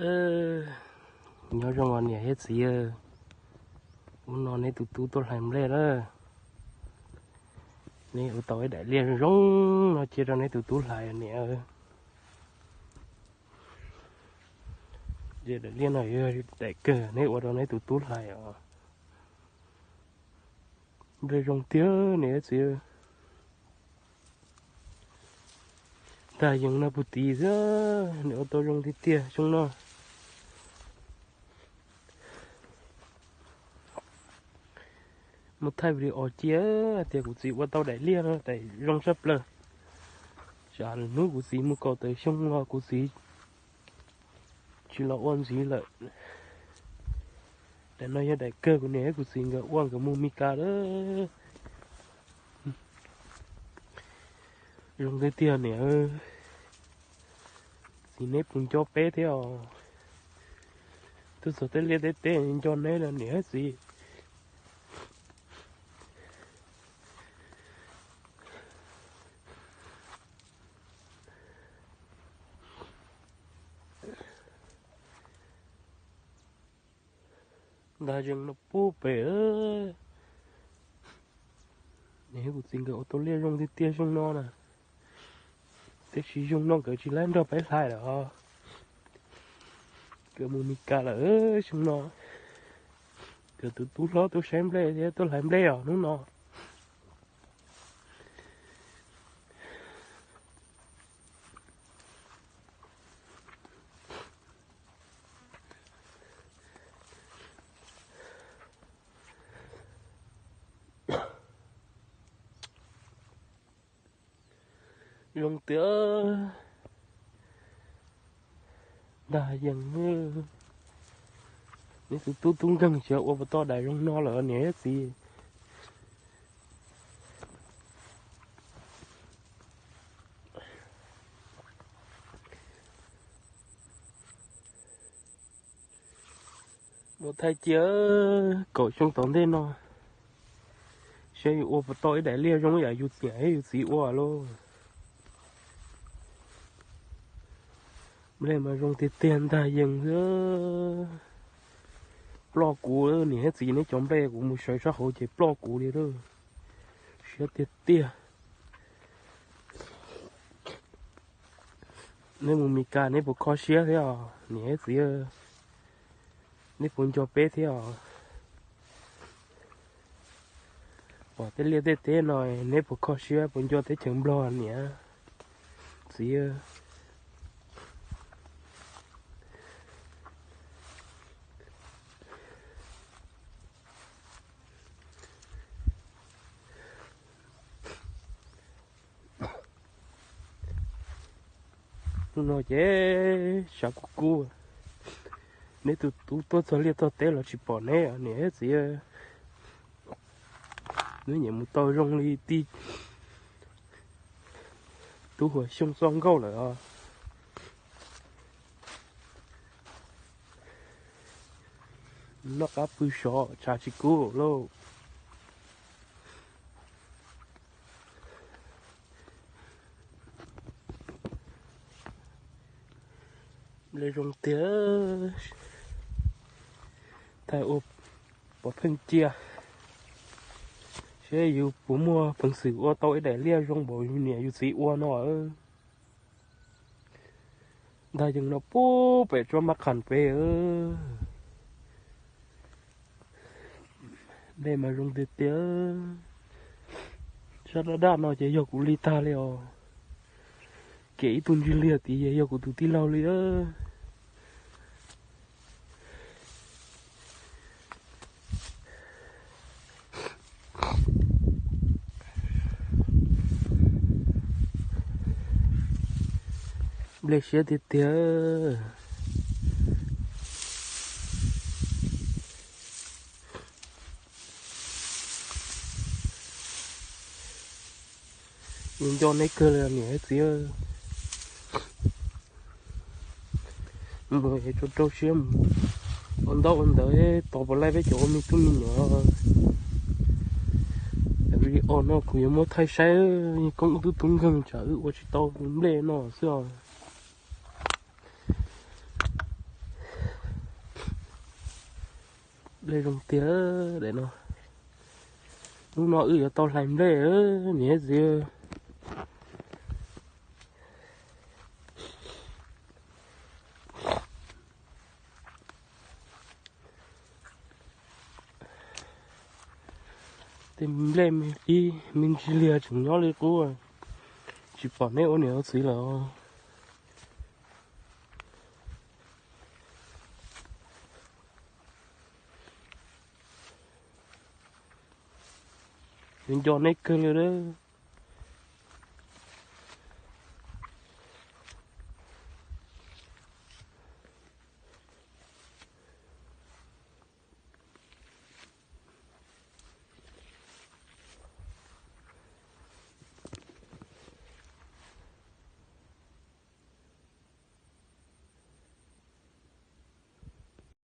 Nyob zoo os niam thiab txiv, hnub no neb tus tub tuaj hlais nplej lawm. Neb ua tau ib daim liaj zoo no cia rau neb tus tub hlais niam. Daim liaj no yog daim kawg neb ua rau neb tus tub hlais os. Nplej zoo tiag niam txiv. Ntag yees no puag tid xwb, nws ua tau zoo tiag tiag xyoo no. Mus thaij video cia tias kuv txiv ua tau daim liaj no daim zoo tshaj plaws. Tsam lwm hnub kuv txiv mus kaum tawm xyoo los kuv txiv tsis los ua ntxiv lawm. Daim no yog daim kawg kuv niam thiab kuv txiv nkawd ua nkawd mus Mis Kas lawm. Zoo tiag tiag niam. Txiv neb puas nco peb thiab os? Tuaj txog tej liaj tej teb nco neb lawm niam thiab txiv. Ntag yees no puag pem. Niam thiab kuv txiv nkawd ua tau liaj zoo tiag tiag xyoo no na. Tiam sis xyoo no nkawd tsis laib nrog peb hlais lawm os. Nkawd mus Mis Kas lawm xyoo no. Nkawd tus tub hlob tuaj saib nplej thiab tuaj hlais nplej os hnub no. Zoo tiag. Ntag yees, neb tus tub tub nkeeg xyov ua puas tau daim zoo no lawm niam thiab txiv. Mus thaij cia kaum xyoo tom ntej no, saib yus ua puas tau ib daim liaj zoo yam yus niam thiab yus txiv ua lauj. Nplej mas zoo tiag tiag ntag yees xwb. Ploj kuv, niam thiab txiv neb cov nplej kuv mus sawv sab hauv ces ploj kuv li lawm. Siab tiag tiag. Neb mus Mis Kas neb puas kho siab thiab os niam thiab txiv? Neb puas nco peb thiab os? Pom tej liaj tej teb no neb puas kho siab puas nco teb chaws Nplog niam txiv? Hnub no ces sav kub kub, neb tus tub tuaj txog liaj txog teb los tsis pom neb niam txiv. Neb nyiam mus tau zoo li tij tub huam xyoo txoj nkauj lawm os. Noj qab pw sov tshav tsis kub lauj. Nplej zoo tiag. Thaij ua pov pheej cia, saib yus puas muaj peev xwm ua tau ib daim liaj zoo npaum yus niam yus txiv ua no. Ntag yees no puag pem tsob mab qham pem. Nplej mas zoo tiag tiag. Sab daj daj no ces yog kuv li tag li os. Kev ib tug ntsig liag tid yog kuv tus tij laug li. Nplej siab tiag tiag. Nco neb kawg li niam txiv. Npawg es rau rau siab mus ua ntaub ua ntawv tos puas laij peb cov ua me tub me nyuam. Video no kuv yuav muab thaij saib koob tub tub nkeeg tsam wb ua tsis tau nplej no xwb os. Nplej zoo tiag daim no. Hnub no wb yuav tau hlais nplej niam txiv. Tej nplej me ib me ntsis liag tseem nyob li qub, tsis pom neb ua niam ua txiv lawm. Nco neb kawg li a.